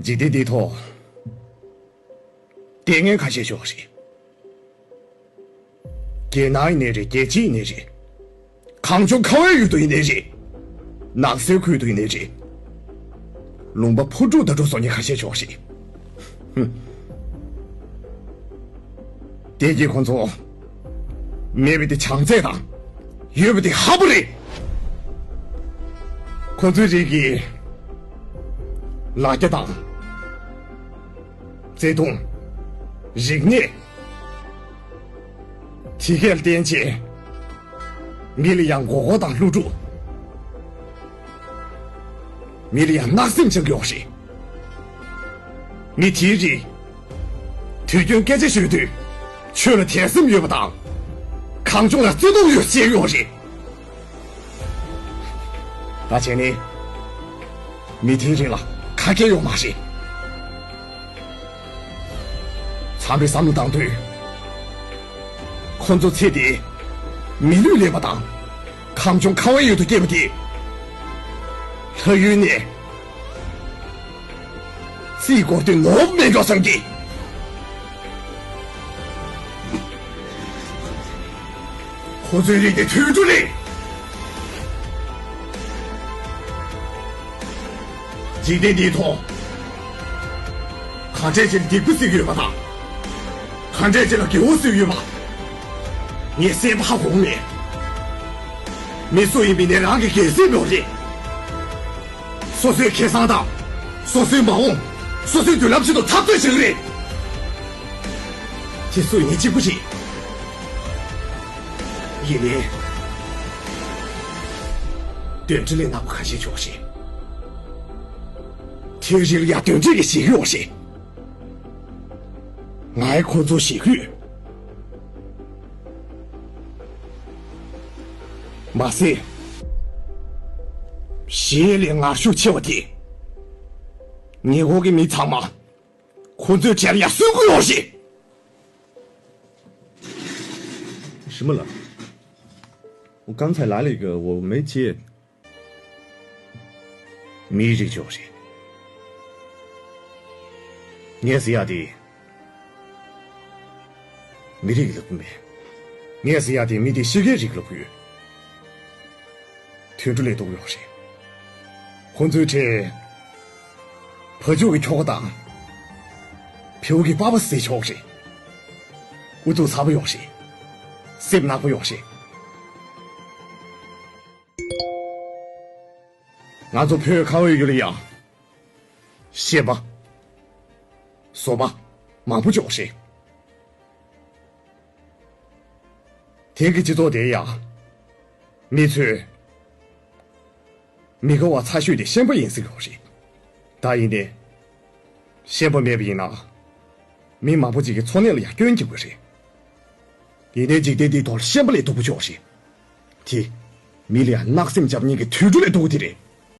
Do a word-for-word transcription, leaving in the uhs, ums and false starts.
འཇིག་རྟེན་འདིའི་ཐོག་ལྟས་ངན་ཁ་ཤས་ཤོག་རེད། རྒྱལ་ནང་ཡིན་ནའི་རེད། རྒྱལ་སྤྱི་ཡིན་ནའི་རེད། གངས་ལྗོངས་ཁ་བའི་ཡུལ་དུ་ཡིན་ནའི་རེད། ནགས་ཚལ་ཁུལ་དུ་ཡིན་ནའི་རེད། ལུང་པ་ཕུ་འབྲུག་ད་འབྲུག་བཟོ་མཁན་ཁ་ཤས་ཤོག་རེད། ཧུམ། དེ་གིས་ཁོ་ཚོ་མེད་པ་དེ་བྱམས་བརྩེ་དང་། ཡོད་པ་དེ་ཧ་པོ་རེད། ཁོ་ཚོའི་རིགས་ཀྱི་ལ་རྒྱ་དང་། བརྩེ་དུང་། རིག་གནས། དེ་གས་བརྟེན་བྱས། མི་ལ་ཡང་མགོ་སྐོར་དང་བསླུ་བྲིད། མི་ལ་ཡང་བརྣབ་སེམས་བཅངས་ཀྱི་ཡོད་རེད། མི་དེའི་རིགས། དུས་རྒྱུན་སྐད་ཆ་ཤོད་དུས། ཆོས་ལ་དད་སེམས་ཡོད་པ་དང་། གངས་ལྗོངས་ལ་བརྩེ་དུང་ཡོད་ཅེས་ཡོད་རེད། ད་བྱས་ནས་མི་དེའི་རིགས་ལ་ཁ་སྐད་ཡོད་མ་རེད། ཚང་མས་བསམ་བློ་བཏང་དུས། ཁོ་ཚོ་ཚེ་འདིའི་མི་ལུས་ལེན་པ་དང་། གངས་ལྗོངས་ཁ་བའི་ཡུལ་དུ་སྐྱེས་པ་དེ། ལྷ་ཡུལ་ནས་རྩིས་སྐོར་དུས་ནོར་བུ་མེད་འགྲོ་བསམ་གི། ཁོ་ཚོའི་རིགས་དེ་དུད་འགྲོ་རེད། འཇིག་རྟེན་འདིའི་ཐོག་ག་འདྲས་ཅིག་ལ་སྡིག་པ་བསགས་ཡོད་པ་དང་། ག་འདྲས་ཅིག་ལ་དགེ་བ་བསགས་ཡོད་པ། ངས་གསལ་པོ་ཧ་གོ་མེད། མི་སུ་ཡིན་པའི་ནས་རང་གི་སྒེར་སེམས་ཡོད་རེད། སོ་སོའི་ཁེ་བཟང་དང་། སོ་སོའི་མ་འོངས། སོ་སོའི་མདུན་ལམ་ཆེད་དུ་འཐབ་རྩོད་བྱེད་ཀྱི་རེད། དེ་སུ་ཡིན་གཅིག་པུ་རེད། ཡིན་ནའི། གདོན་འདྲེ་ལས་ནག་པོ་ཁ་ཤས་ཆོག་ཤེས། དེའི་རིགས་ལ་ཡང་གདོན་འདྲེ་གིས་ཞིག་ཡོང་ཤེས། ངའི་ཁོ་ཚོ་ཞིག་ཡོད། མ་ཟད། གཞན་ལས་ངར་ཤུགས་ཆེ་བ་དེ། ཉེ་འཁོར་གྱི་མི་ཚང་མ། ཁོ་ཚོའི་གྲལ་ཡར་སོན་དགོས་ཡོང་ཞིག། 什么了？我刚才来了一个，我没接。 མིའི་རིགས་ཅིག་རེད། ངས་ཟེར་ཡག་དེ། མི་རིགས་ཀྱི་ལབ་གི་མེད། ངས་ཟེར་ཡག་དེ་མི་དེ་ཤི་མཁན་རིགས་ལབ་གི་ཡོད། དུད་འགྲོ་ལས་སྡུག་ཡོད་རེད། ཁོ་ཚོའི་གྲས། བ་ཕྱུགས་ཀྱི་ཁྱོ་ག་དང་། བེའུ་གི་པགས་པ་ཟེར་ཆོག་རེད། ཨུ་ཚུགས་ཚ་པོ་ཡོད་རེད། སེམས་ནག་པོ་ཡོད་རེད། ང་ཚོ་བོད་ཁ་བའི་ཡུལ་ལ་ཡང་། ཤན་པ། བཟོ་པ། མང་པོ་ཅིག་ཡོད་རེད། དེང་གི་སྤྱི་ཚོགས་དེ་ཡང་། མི་ཚོས། མི་དགའ་བ་ཚ་ཤོས་དེ་ཤན་པ་ཡིན་ཟེར་གྱི་ཡོད་རེད། ད་ཡིན་ཏེ། ཤན་པ་མེད་པ་ཡིན་ན། མི་མང་པོ་ཅིག་གི་འཚོ་གནས་ལ་ཡང་སྐྱོན་འབྱུང་གི་རེད། ཡིན་ནའི་འཇིག་རྟེན་འདིའི་ཐོག་ལ་ཤན་པ་ལས་སྡུག་པོ་ཅིག་ཡོད་རེད། དེ། མི་ལ་ཡང་བརྣབ་སེམས་བརྒྱབ་མཁན་གྱི་དུད་འགྲོ་ལས་སྡུག་པོ་དེ་རེད།